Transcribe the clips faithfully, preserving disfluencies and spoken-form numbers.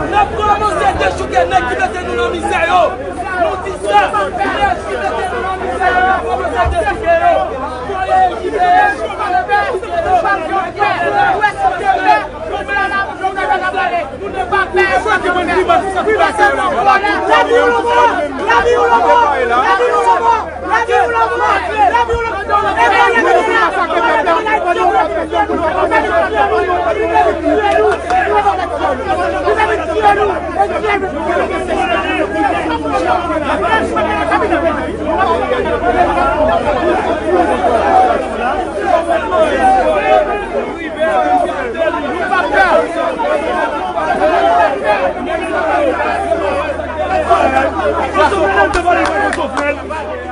N ap kòmanse dechouke nèg ki mete nou nan mizè yo. Nou di sa, nèg ki mete nou nan mizè yo, n ap kòmanse dechouke yo. Voye libere, libere, libere.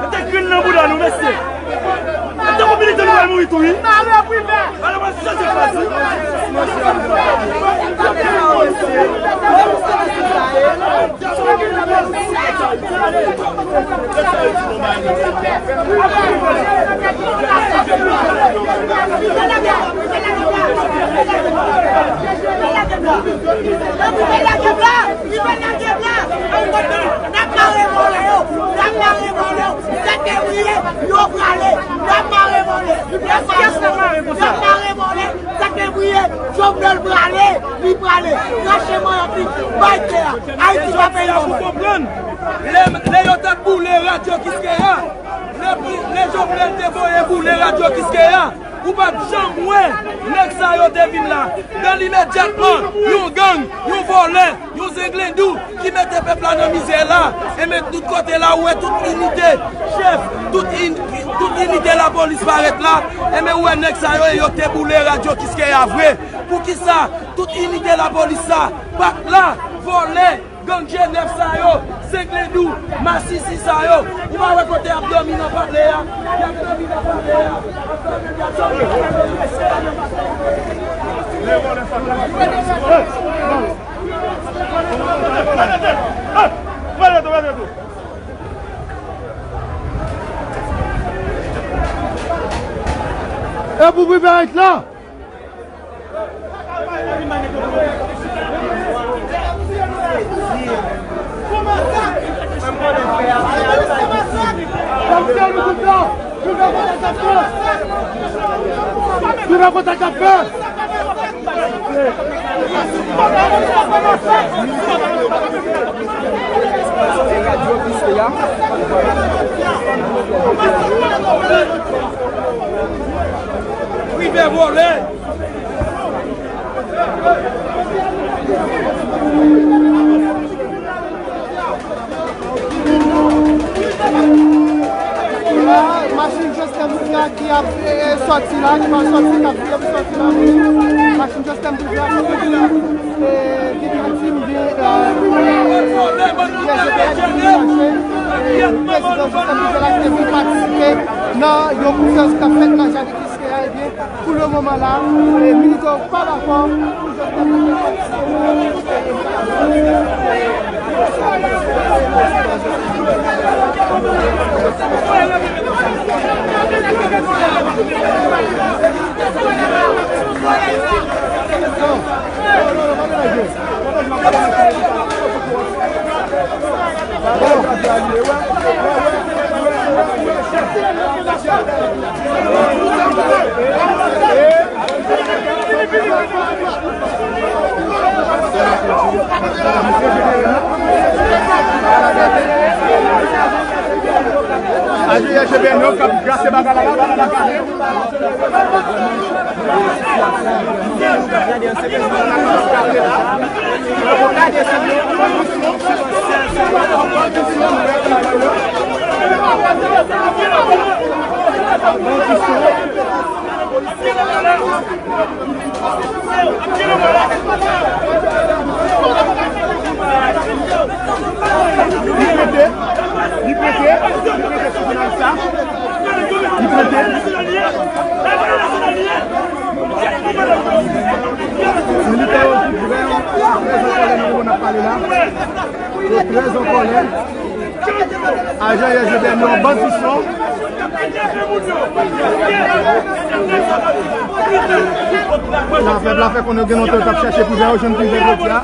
Mete grenn nan bouda nou, mesye. Mete konpini nou al mouri tou, wi. Mare Privè. Mare Privè. N ap mare vòlè yo. N ap mare vòlè yo. Sèt fevriye, yo prale. N ap mare vòlè. N ap mare vòlè. N ap mare vòlè. Sèt fevriye, Jovenel prale. Li prale. Rache manyòk li. Bay tè a. Ayiti pa peyi lòt. Lè, lè yo t ap boule radyo Kiskeya, lè, lè Jovenel te voye boule radyo Kiskeya, ou p ap janm wè nèg sa yo te vin la. Nan limedyatman, yon gang, yon vòlè, yon zenglendou ki mete pèp la nan mizè la. Enben, tout kote la, ou wè tout inite, chèf, tout in-, tout inite lapolis parèt la. Enben, ou wè nèg sa yo, yo te boule radyo Kiskeya vre. Poukisa tout inite lapolis sa pa t la? Vòlè, gang G nèf sa yo, zenglendou, masisi sa yo. Ou pa wè kote y ap dòmi nan palè a? Y ap dòmi nan palè a. E pou Privè ret la. Privè vòlè. La, machin Joslèn Privè ki ap, e, e, sòti la, ki pral sòti, k ap vire pou sòti la. Machin Joslèn Privè ki ap sòti la. E, gen viktim, gen, e, gen mache. E, prezidan Joslèn Privè la ki te vin patisipe nan yon konferans ki t ap fèt nan jaden Kiskeya, ebyen, pou le moman la, e, militè yo pa dakò pou Joslèn Privè patisipe nan yon konferans. Aje, aje, ben, nou k ap grase bagay la, bagay la, bagay la. Li prete, li prete, li prete sou jounal sa. Li prete. Militè yo ki vrèman trè an kòlè nan moman n ap pale la. Yo trè an kòlè. Ajan Yèjebèn yo an bandisyon. La, pèp la fè konnen yo gen lontan yo t ap chèche prizè, yo jwenn prizè jodi a.